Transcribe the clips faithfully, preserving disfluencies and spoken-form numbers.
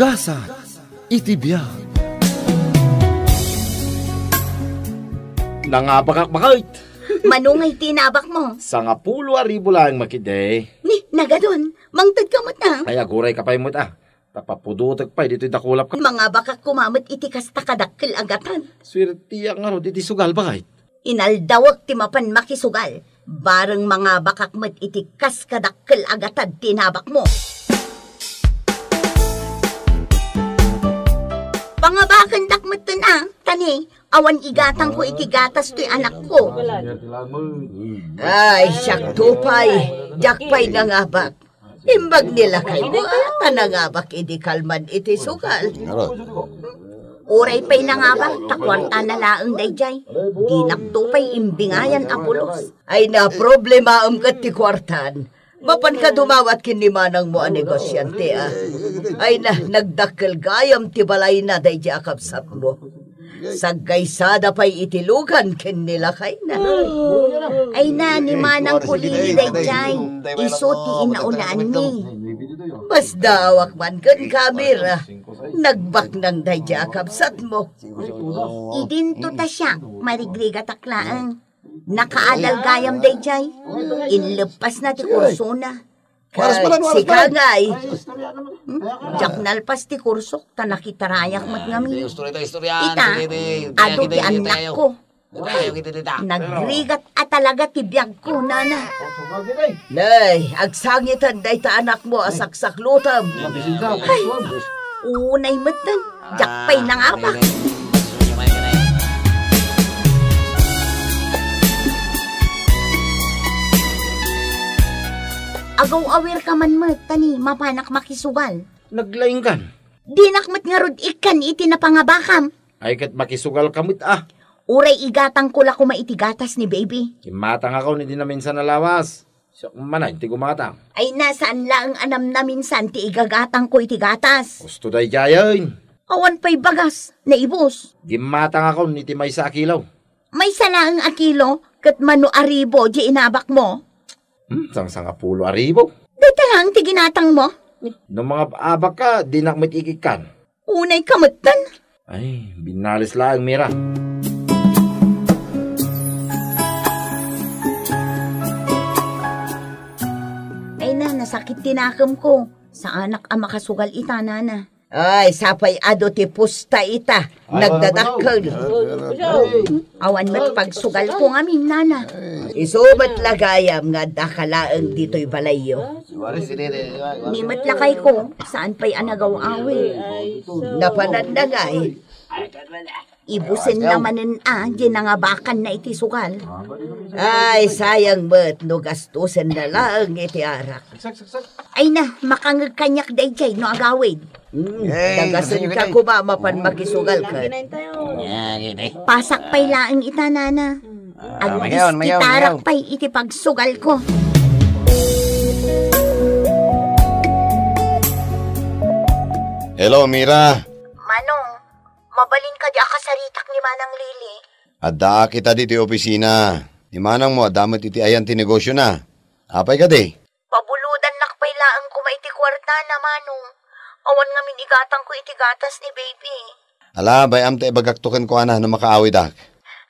Gasat iti biag. Nangabakak baket. Mano nga iti inabak mo? Sangapulo a ribu laeng, makidi. Ni, nagadon. Mangted ka met, a. Ay, aguray ka pay met, a. Tapapudotek pay ditoy dakulap ka. Mangabakak koma met iti kasta kadakkel a gatad. Suertiak ngarud iti sugal, baket. Inaldawek ti mapan makisugal, bareng mangabakak met iti kas kadakkel a gatad ti inabak mo. Pangabakendak metten a, ta ni, awan igatangko iti gatas toy anakko. Ay, siakto pay, diak pay nangabak. Imbag ni lakayko, a, ta nangabak idi kalman iti sugal. Ngarud. Uray pay nangabak, ta kuartana laeng daydiay. Dinakto pay imbingayan a pulos. Ay na, problemaem ket ti kuartan. Mapanka dumawat ken ni manangmo a negosiante, a. Ay na, nagdakkel gayam ti balayna daydiay a kabsatmo. Saggaysada pay iti lugan ken ni lakayna. Ay na, ni manangko Lili daydiay. Isu ti inaulaanmi. Masdaawak man kenka, Mira. Nagbaknang daydiay a kabsatmo. Idinto ta siak, marigrigatak laeng. Nakaadal gayam daydiay. Inleppasna ti kursona. Ket sika ngay, hmm? Diak nalpas ti kursok, ta nakitarayak met ngamin. Ita, adu ti annakko. Nagrigat a talaga ti biagko, nana. Nay, agsangiten dayta anakmo a saksaklutem. Ay, unay metten. Diak pay nangabak. Agaw-awirka man met, ta ni mapanak makisugal. Naglaingkan. Dinak met ngarud ikkan iti napangabakam. Ay, ket makisugalka met, a. Uray igatangko la koma iti gatas ni baby. Kimmatangakon iti naminsan a lawas. Siak manen ti gumatang. Ay na, saan laeng a namnaminsan ti igagatangko iti gatas. Husto daydiayen. Awan pay bagas, naibus. Gimmatangakon iti maysa a kilo. Maysa laeng a kilo, ket mano a ribu diay inabakmo? Hmm, sangsangapulo a ribu. Dayta laeng ti ginatangmo? No mangab-abakka, dinak met ikkan. Unayka metten. Ay, binnalis laeng, Mira. Ay na, nasakit ti nakemko. Saanak a makasugal ita, nana. Ay, sapay adu ti pusta ita. Nagdadakkel. Awan met pagsugalko ngamin, nana. Isu met la gayam nga addaka laeng ditoy balayyo. Ni met lakayko, saan pay a nagaw-awid. Napananna ngay. Ibusenna manen a, diay nangabakanna iti sugal. Ay, sayang met no gastusenna laeng iti arak. Ay na, makangeg kaniak daydiay no agawid. Hmm, dagasenka koma mapan makisugal ket. Pasak pay laeng ita, nana. Agdiskitarak pay iti pagsugalko. Hello, Mira. Manong, mabalin kadi a kasaritak ni Manang Lili? Addaak ita ditoy opisina. Ni manangmo, adda met iti ayan ti negosiona. Apay kadi? Pabulodannak pay laeng koma iti kuartana, Manong. Awan ngamin igatangko iti gatas ni baby. Ala, bay-am ta ibagakto kenkuana no makaawidak.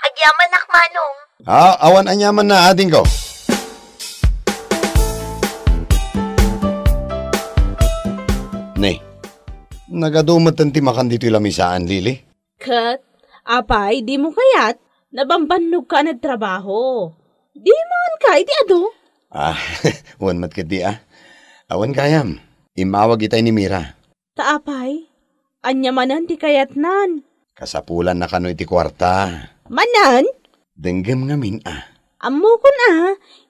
Agyamanak, Manong. Ah, awan anyamanna, adingko. Ne, nagadu metten ti makan ditoy lamisaan, Lili? Ket, apay, dimo kayat? Nabambannogka a nagtrabaho. Di manganka iti adu? Ah, wen met ketdi, a. Awan gayam. Immawag itay ni Mira. Ta apay, ania manen ti kayatnan? Kasapulanna kano iti kuarta. Manen? Denggem ngamin, a. Ammokon, a,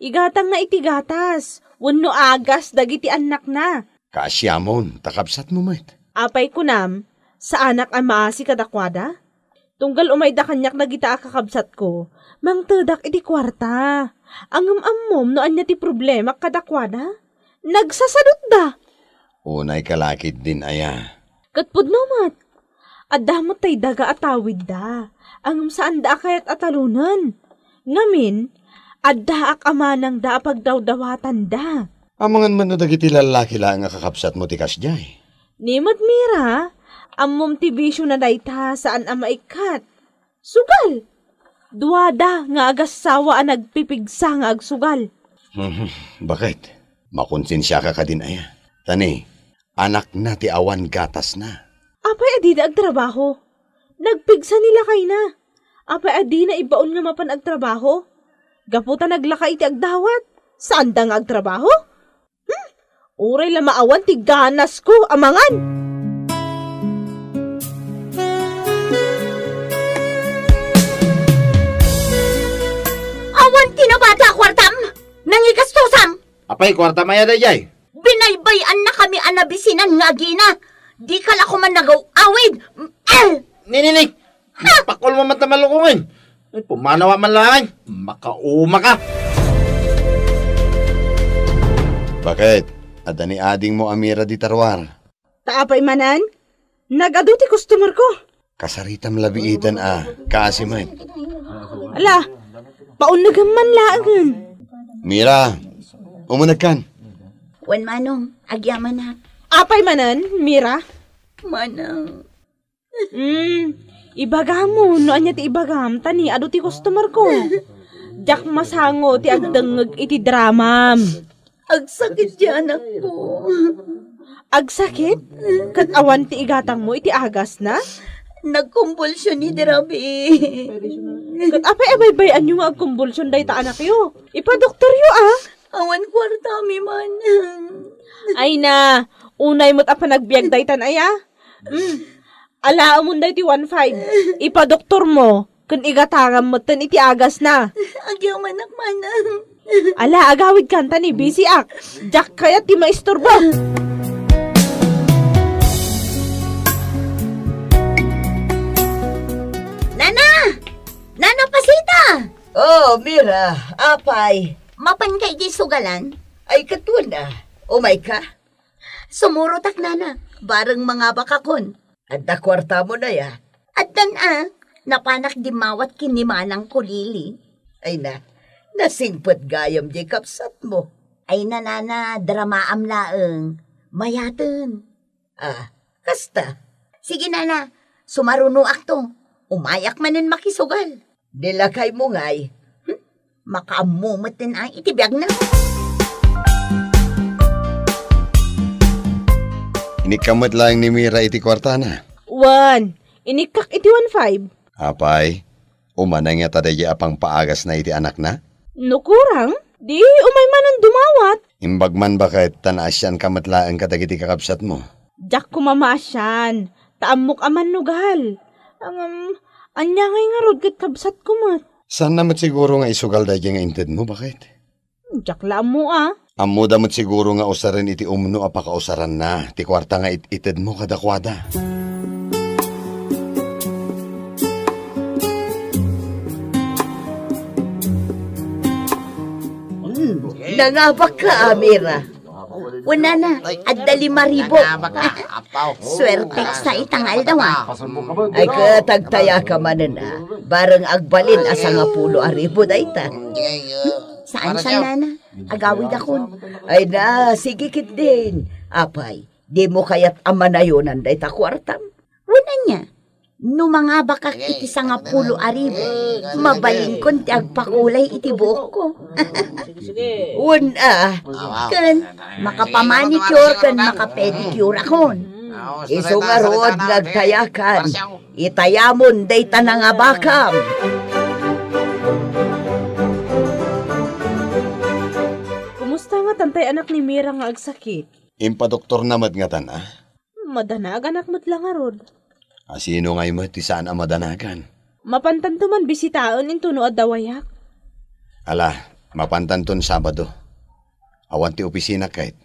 igatangna iti gatas wenno agas dagiti annakna. Kaasiamon, ta kabsatmo met. Apay kunam, saanak a maasi kadakuada? Tunggal umayda kaniak dagita a kakabsatko, mangtedak iti kuarta. Ngem ammom no ania ti problemak kadakuada? Nagsasadutda. Unayka la ketdin aya. Ket pudno met. Adda met tay daga a tawidda, ngem saanda a kayat a talonen. Ngamin, addaak a manangda a pagdawdawatanda. Amangan met no dagiti lallaki laeng a kakabsatmo ti kasdiay. Ni met Mira, ammom ti bisio na dayta saan a maikkat. Sugal! Duada nga agassawa a nagpipigsa nga agsugal. Baket, makonsensiaka kadin aya. Tani, anakna ti awan gatasna. Apay a dida agtrabaho? Nagpigsa ni lakayna. Apay a dina ibaon nga mapan agtrabaho? Gapu ta naglaka iti agdawat, saanda nga agtrabaho? Hmm? Uray la maawan ti ganasko a mangan. Awan ti nabata a kuartam! Nangigastusam! Apay, kuarta maya dayjay? Binaybay-annakami a nabisinan nga agina. Dika la koma nagaw-awid. Eh! Nininik! Pakulmo man ta malukongen. Ay, pumanawa man laeng. Makauma ka. Baket, adda ni adingmo a Mira dita ruar? Ta apay manen? Nagadu ti customer ko. Kasaritam la biiten a, kaasi met. Ala, paunegem man laengen. Mira, umunegkan. Wen, Manong, agyamanak. Apay manen, Mira? Manang. Hmm, ibagamo no ania ti ibagam, ta ni adu ti customer ko. Diak masango ti agdengngeg iti dramam. Agsakit ti anakko. Agsakit? Ket awan ti igatangmo iti agasna? Nagkumbulsion idi rabii. Ket apay a baybay-anyo nga agkumbulsion dayta anakyo? Ipadoktoryo, a? Awan kuartami man. Ay na, unay met a panagbiag daytan aya? Mm. Alaamon daytoy one five. Ipadoktormo, ken igatangam metten iti agasna. Agyamanak, Manang. Ala, agawidkan ta ni bisiak. Diak kayat ti maisturbo. Nana! Nana Pasita! Oh, Mira, apay. Mapanka idi sugalan? Ay, ket wen a. Umayka? Sumurotak, Nana. Bareng mangabakakon. Adda kuartamon aya? Addan a. Napanak dimmawat ken ni Manangko Lili. Ay na, nasingpet gayam diay kabsatmo. Ay na, Nana, dramaam laeng. Mayaten. Ah, kasta. Sige, Nana, sumarunoakto. Umayak manen makisugal. Di lakaymo ngay. Hmm? Makaammo metten a iti biagna. Inikka met laeng ni Mira iti kuartana? Wen, inikkak iti one five. Apay, umana ngata daydiay a pangpaagasna iti anakna? No kurang, di umay manen dumawat. Imbag man baket ta naasianka met laeng kadagiti kakabsatmo? Diak koma maasian, ta ammok a mannugal. Ngem, ania ngay ngarud ket kabsatko met? Saanna met siguro nga isugal daydiay nga intedmo, baket? Diak la ammo a. Ammoda met siguro nga usaren iti umno a pakausaranna ti kuarta nga it-itedmo kadakuada. Nangabakka, Amira. Wen, Nana, adda lima ribu. Suertek sa ita nga aldaw, a. Ay, ket agtayaka manen, a. Bareng agbalin a sangapulo a ribu dayta. Saan siya, Nana? Agawidakon. Ay na, sige ketdin. Apay, dimo kayat a manayonan dayta kuartam? Wen, ania? No mangabakak iti sangapulo a ribu, mabalinkon ti agpakulay iti buokko. Wen a, ken makapamanicure ken makapedicure akon. Isu ngarud nga agtayakan, itayamon dayta nangabakam. Kumusta ngatan tay anak ni Mira nga agsakit? Impadoktorna met ngatan, a? Madanaganak met la ngarud. A, sino ngay met ti saan a madanagan? Mapantanto man bisitaen intono adda wayak. Ala, mapantanton Sabado. Awan ti opisina ket.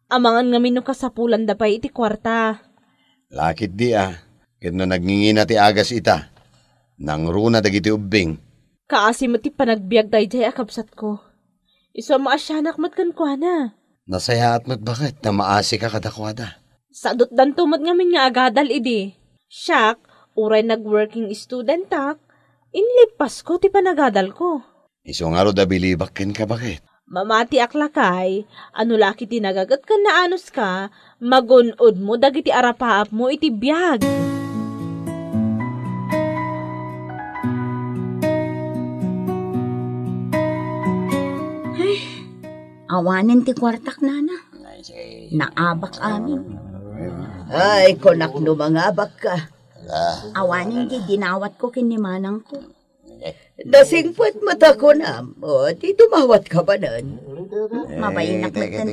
Amangan ngamin no kasapulanda pay iti kuarta. Lakit di a, ket no nagngingina ti agas ita, nangruna dagiti ubbing. Kaasi met ti panagbiag daydiay a kabsatko. Isu a maasianak met kenkuana. Nasayaat met baket ta maasika kadakuada. Sadutdanto met ngamin nga agadal idi. Siak, uray nag-working studentak, inlippasko ti panagadalko. Isu ngarud a bilibak kenka baket. Mamatiak lakay, a no la ket ti nagaget ken naanuska, magun-odmo dagiti arapaapmo iti biag. Ay, awanen ti kuartak, nana. Naabak amin. Ay, kunak no mangabakka. Awanen ti dinawatko ken ni manangko. Nasingpet met a kunam, o, ti dumawatka manen. Mabainak met ken,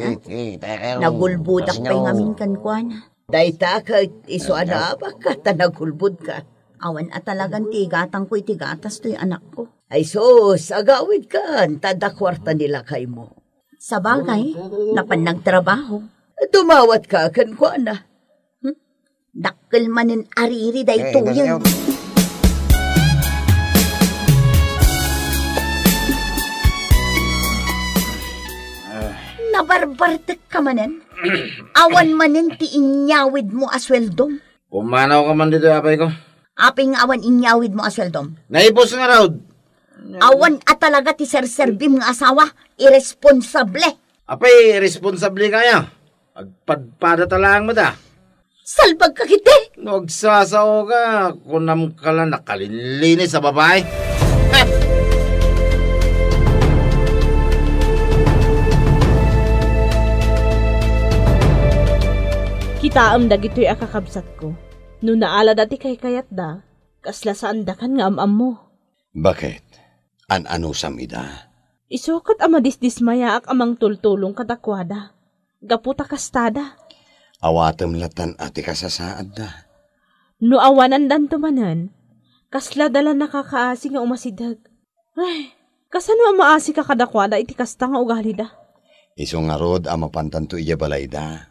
a. Nagulbodak pay ngamin kenkuana. Dayta ket isu a naabakka ta nagulbodka. Awan a talagan ti igatangko iti gatas toy anakko. Ay sus, agawidkan, ta adda kuarta ni lakaymo. Sabagay, napan nagtrabaho. Dumawatka kenkuana. Hmm? Dakkel manen a riri daytoyen. Nabarbartekka manen? Awan manen ti inyawidmo a sueldom? Pumanawka man ditoy, apay ko. Apay nga awan inyawidmo a sueldom? Naipos ngarud. Awan a talaga ti serserbim nga asawa, irresponsable. Apay, irresponsable kaya? Agpadpada ta laeng met a. Salbagka ketdi! No agsasaoka, kunamka la nakalinlinis a babae. Heh! Kitaem dagitoy a kakabsatko. No naalada ti kaykayatda, kasla saandakan nga am-ammo. Baket? An-anusam ida? Isu ket a madisdismayaak a mangtultulong kadakuada, gapu ta kastada. Awatem latan a ti kasasaadda. No awanandanto manen, kasla da la nakakaasi nga umasideg. Ay, kasano a maasika kadakuada iti kasta nga ugalida? Isu ngarud a mapantanto idiay balayda.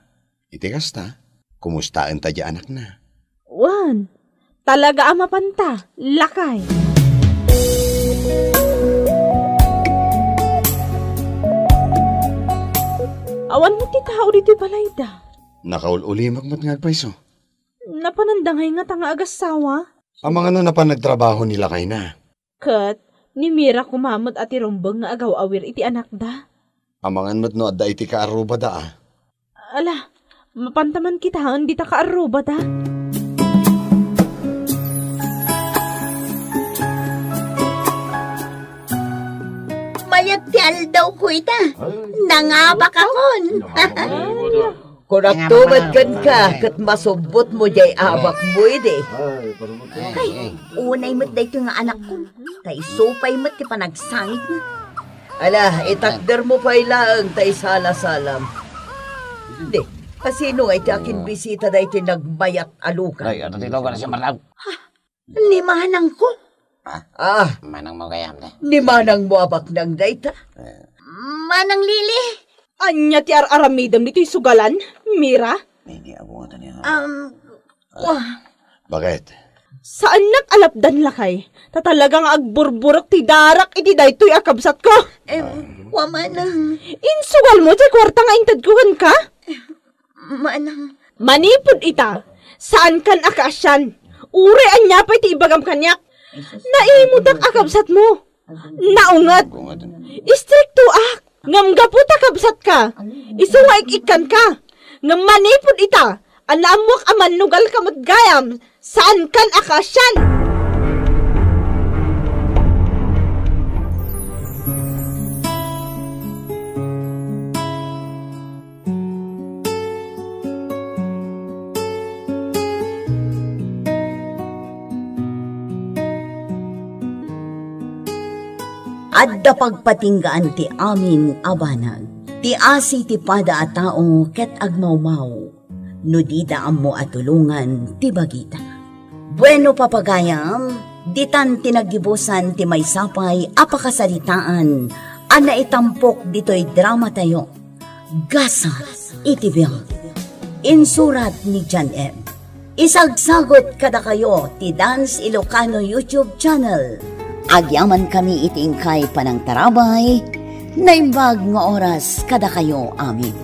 Iti kasta, kumustaenta diay anakna? Wen, talaga a mapanta, lakay. Awan met ti tao ditoy balayda. Nakaul-ulimek met nga agpayso. Napananda ngay ngata nga agassawa? Amangan no napan nagtrabaho ni lakayna. Ket ni Mira koma met a ti rumbeng nga agaw-awir iti anakda. Amangan met no adda iti kaarrubada, a. Ala, mapanta man kitaen dita kaarrubada. Mayat ti aldawko ita. Nangabakakon. Kunakto met kenka, ket masubbotmo diay abakmo idi. Ay, unay met daytoy nga anakko. Ta isu pay met ti panagsangitna. Ala, itakdermo pay laeng ta isalasalam. Di, kasino nga iti akinbisita daytoy nagmayat a lugan? Ay, adda ti lugan a simmarlaw. Ni manangko. Ah, manangmo gayam, ne? Ni manangmo a baknang dayta? Manang Lili. Ania ti ar-aramidem ditoy sugalan, Mira? Didi, agungan niya. Um, wa. Bakit? Saannak a lapdan, lakay. Ta talaga nga agburburek ti darak iti daytoy a kabsatko. Em, wa manang. Insugalmo ti kuarta nga intedko kenka? Manang. Manipud ita, saankan a kaasian. Uray ania pay ti ibagam kaniak. Naimutak a kabsatmo. Naunget. Istriktoak. Ngem gapu ta kabsatka, isu nga ik-ikkanka. Ngem manipud ita, a naammoak a mannugalka met gayam, saankan a kaasian. Adda pagpatinggaan ti amin a banag. Ti asi ti pada a tao ket agmawmaw no dida ammo a tulongan ti bagita. Bueno, papagayam, ditan ti naggibusan ti maysa pay a pakasaritaan a naitampok ditoy dramatayo, Gasat iti Biag. Insurat ni John M. Isagsagut kadakayo ti Dance Ilocano YouTube channel. Agyamankami iti inkay panangtarabay, naimbag nga oras kadakayo amin.